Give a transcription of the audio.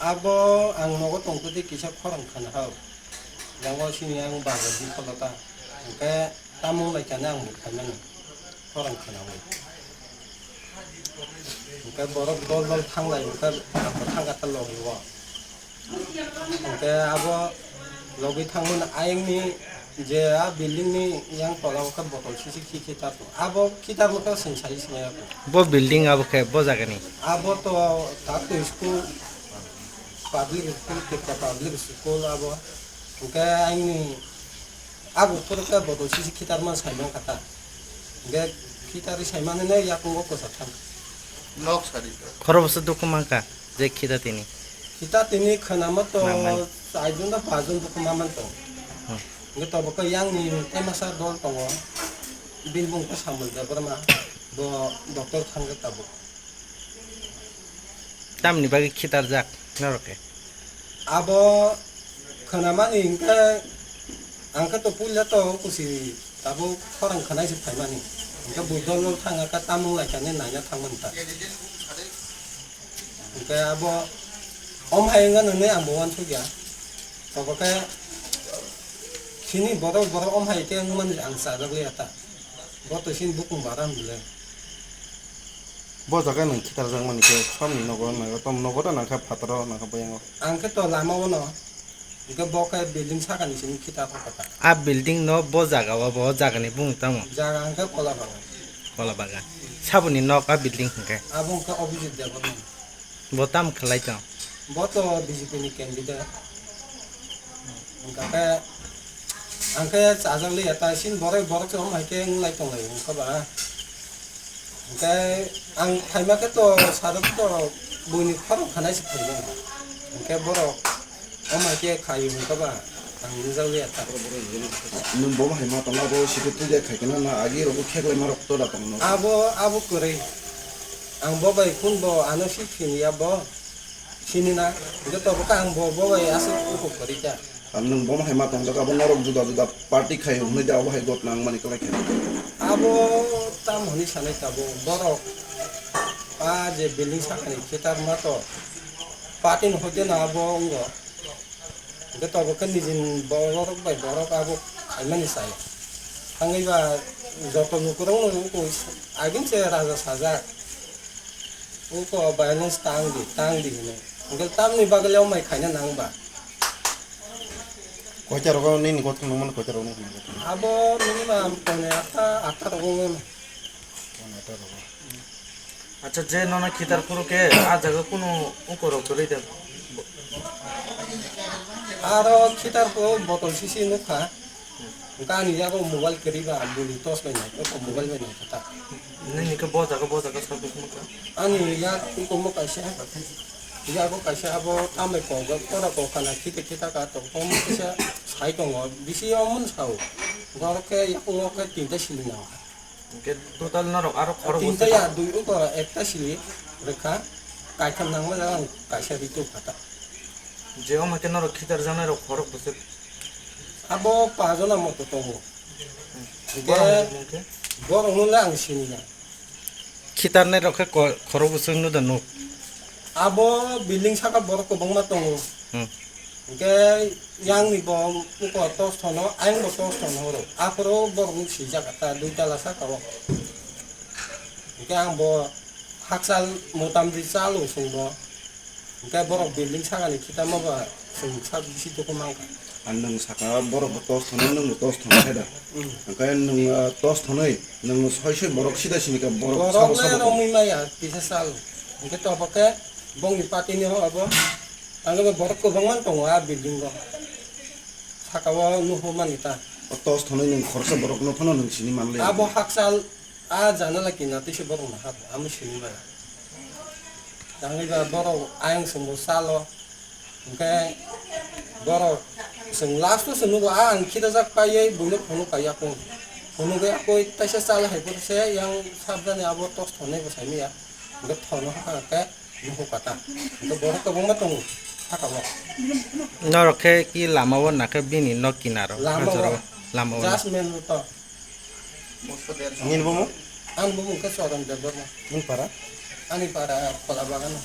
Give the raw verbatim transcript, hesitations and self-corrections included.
Abo ang nogo tongtwtwi kisa khorang khana hao. Yango sini ang bazar di kholota. Hwnkhe tamung lai kani ang bo khaimani khorang khana hao. Hwnkhe borok dol dol thanglai, hwnkhe ang bo thangkha ta logi o. Hwnkhe abo logwi thangmani ayangni je a building ni yang tola o khe botol sisi khi khi ta tongo. Abo khitar mokhe chwng sai sinai abo. Bo building abo khe bo jaga ni? Abo to tak to school, public school, Tripura public school abo. Hwnkhe ayangni abo phuru khe botol sisi khitar man sai man kha ta. Hwnkhe khitarwi sai mani no yakungo kwchak thang. Nok sari. Khoro bwswk dukhu man kha? Je khita tini. Khita tini khwnama to nangmani. Chaijon da pajon bukhuma man to. Hmm. Nge tobo khe yang ni emasa dol tongo. Bini bung khe Samuel Debbarma. Bo doctor thang khe tabuk. Tamni bagwi khitarjak norok khe? Abo khwnamani hwnkhe ang khe to puila to kusi tabuk khorang khwnai se phaimani. Hwnkhe bui dol dol thang khe tamung lai khe naina thangmani ta. Hwnkhe abo om hai wngya nwnwi ang bo uansukya. Tobo khe chini borok borok om hai khe wngmani ang chajak liya ta. Bo to chini bukung bara hwnle. Bo jaga nwng khitarjak mani khe somni nogo nangkha, tom nogo da nangkha phataro nangkha boyango. Ang khe to lama o no. Hwnkhe bo khe building sakani simi khitar kha kota. A building no bo jaga o, bo jaga ni bung tamo? Jaga hwnkhe Kola Bagan. Kola Bagan. Saboni nok a building hwnkhe? Abo hwnkhe Abhijit Debbarma. Bo tam khlai tong? Bo to B J P ni candidate. Hwnkhe ang khe chajak liya ta sin borok borok se om hai khe wng lai tong lai hwnkhe ba. Hwnkhe ang phaima khe to sarok to buini khorang khanai se phaimani. Hwnkhe borok om hai khe khai hwnkhe ba ang nujak liya ta. Nwng bo hai ma tongma bo site puja khai khe na agi rok khe lai ma rok to da tong no. Abo, abo kwrwi. Ang bo bai kun bo ano si phini ya bo. Sini na. Hwnkhe to bo khe ang bo, bo bai aswk uko kwrwi kha. Ang nwng bo hai ma tongjak, abo norok juda juda party khai hwnwi de abo hai got nang mani kwlai khe. Abo tam hwnwi sanai tabuk borok a je building sakani khitar ma to party ni hoite no abo wngo. Hwnkhe tobo khe nijin borok bai borok abo khaimani sai. Thangwi ba joto lukurok no wngo agin se raja sajak. Uko violence tang di, tang di hino. Hwnkhe tamni bagwi le omai khaina nang ba. Koita rogo nini gothok nangmani koita rogo nangmani? Abo minimum pone atta, atta rogo nangmani. Pone atta rogo. Acha, je nono khitar phuru khe a jaga kunu uko rok kwrwi de. Aro khitar phuru botol sisi nukha. Hwnkhe ani yago mobile kwrwi ba, bini torch bai nai, eko mobile bai nai kha ta. Nini khe bo jaga, bo jaga sa bukhumu kha? Ani yak tongmo kaisa, yago kaisa abo tambai kok, tora kok khana khite khita ka tong, omo kisa sai tongo, bisi omo sao. Borok khe yakungo khe tinta sili nang. Hwnkhe total norok aro khorok tinta bwswk ya, dui uko ekta sili rwkha, kaitham nangma jaga ang kaisa ritu kha ta. Je omo khe norok khitar janai rok khorok bwswk? Abo pajona moto tongo. Borok hwnkhe? Borok hwnle ang sini ya. Khitarnai rok khe ko-, khorok bwswk no da nuk? Abo building saka borok kwbangma tongo. Hmm. Hwnkhe yang ni bo uko tos thono, ayang bo tos thono horo. Aphuru borok nuk sijak ta dui tala saka o. Hwnkhe ang bo hakchal motamdi chalo chwng bo. Hwnkhe borok building sakani khitama ba chwng sak bisi dukhu mankha. Ang nwng saka borok bo tos thonwi, nwng bo tos thonwi khe da. Hmm. Hwnkhe nwng, ah, tos thonwi, nwng soi soi borok sida sini khe borok sabo le sabo romwi maya kisa sal. Hwnkhe tobo khe bongni party ni ho abo. Ang bo borok kwbangma tongo a building o. Saka o nuhu mani ta. O tos thonwi nwng khoroksa borok no phano nwng sini manliya. Abo hakchal. A janala kina twi se borok no habo, amo sini maya. Tangwi ba borok ayang chwng bo chalo. Hwnkhe borok chwng last o chwng nugo, a ang khirajak paiwi buino phunuk kaiya kung. Phunugwi akoi taisa chal hai phuru se yang sabjani abo tos thonai bo saimaya. Hwnkhe thono hakha khe nukhung kata. Hwnkhe borok kwbangma tongo saka o. Norok khe ki lama o nakhe bini nok kinaro, lama o. Hajoro Lama o. Just main road o. Nini bumung? Ani bumung khe Choron Debbarma. Nini para? Ani para Khola Bagano.